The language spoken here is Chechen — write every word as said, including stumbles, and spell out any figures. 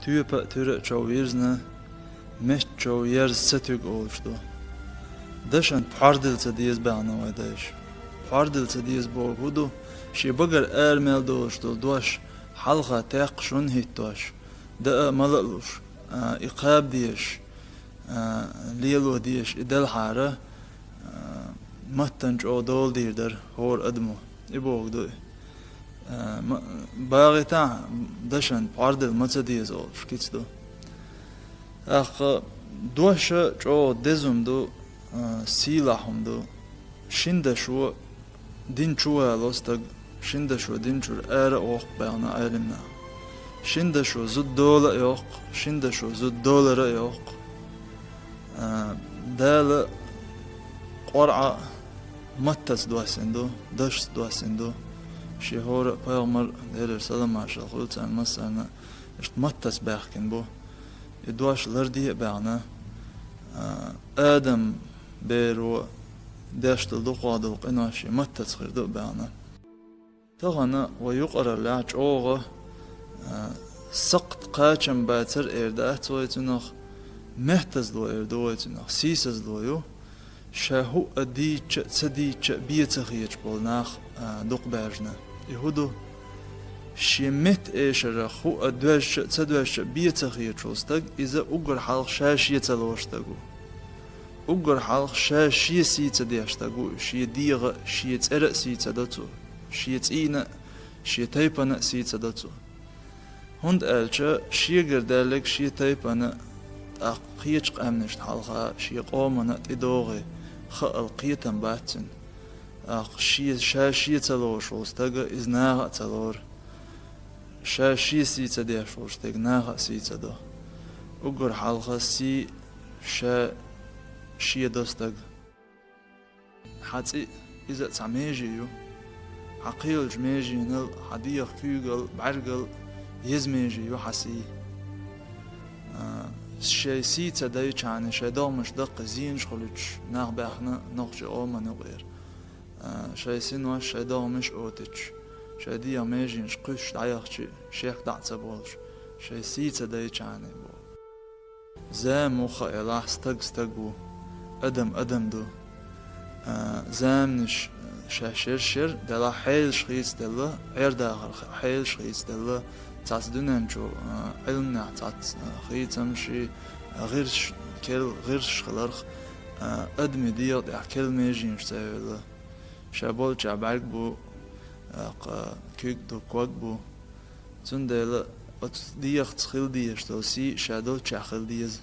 Тоьпа а, туьра а чов вирзина, метта чов ерза ца туьга олуш ду. Дашан пхьор дилла ца деза баьхна вай дайша. Пхьор дилла ца деза боху хӀун ду? Шен багара ара мел долуш долу дош хьалха текха шуна хӀиттош, даа а, мала а луш, а, и кхаба дезаш, а, лело дезаш и делхьара, а, маттана чӀогӀа дола дийр дара хӀора адамо. И боху ду и. А, ма-, багӀийтахьа, дашан пхьор дилла ма ца деза олуш кица ду. ТӀаккха дош а чӀогӀа деза хӀума ду, а, сийлахь хӀума ду. Шина дашо дин чу вало стаг, шина дашо дин чуьра ара а воккху баьхна Ӏелам наха. Шина дашо зуда дола а йоккху, шина дашо зуда долара а йоккху. А, Дала Къуръан маттаца доссийна ду, дашца доссийна ду. Шен хӀора а пайхамар, Делера салам-маршалла хуьлда царна массарна, иштта маттаца баьхкина бу. И дош ларде а баьхна, а, Адам беро деш долу дукхах долу къинош шен маттаца хир ду а баьхна. Тахана вай юкъараллехь чӀогӀа, а, сакхт кхачам бацар эр дац вай цунах, меттазло эр ду вай цунах, сийсазло ю. Ша хӀуъа дийча а, ца дийча а бен ца хеташ болу нах, а, дукха баьржина. И хӀун ду? Шен метта эшарах хӀуъа доьжча а, ца доьжча а бен ца хеташ волу стаг, иза уггар хьалха ша шен ца лоруш стаг ву. Уггар хьалха ша шен сий ца деш стаг ву, шен дегӀа а, шен цӀера а сий ца до цо, шен цӀийна а, шен тайпана а сий ца до цо. ХӀунда аьлча шегара даьлларг шен тайпана а, тӀаккха кхечу къаьмнашна хьалха шен къомана а тӀедогӀий хаал кхетам бац цуьнан. ТӀаккха шен, ша шен ца лоруш волу стага иза наха а ца лору. Ша шен сий ца деш волу стага наха а сий ца до. Уггар хьалха сий ша шен до стага. Хьан цӀе иза а цхьа меже ю. Хьан кхийлачу меженал, хьан дегӀан куьйгал, бӀаьргал еза меже ю хьан сий. А, шайн сий ца дайчхьана, шайн догӀмаш даккхий зенаш хуьлуьйтуш нах баьхна нохчийн къоман юкъера. А, шайн синош, шайн догӀмаш а отуьйтуш, шайн дегӀан меженаш кхуьссуш дӀаяхча, шек дӀа а ца болуш, шайн сий ца дайчхьана боху. Зама ву хаалахь, стаг стаг ву, адам адам ду. А, заманаш шаьш шер-шер, делахь хьелаш хийцаделла, Ӏер-дахар хьелаш хийцаделла, цхьацца дуьнен чу, а, Ӏилманехь цхьацца, а, хийцамаши, а, гӀирсаш, керла гӀирсаш хиларх, а, адамийн дегӀа тӀехь керла меженаш ца евлла. Ша болчохь бӀаьрг бу, а, кху куьг ду, ког бу. Цундела оцу дегӀаца хила дезаш долу сий ша долчохь хила деза.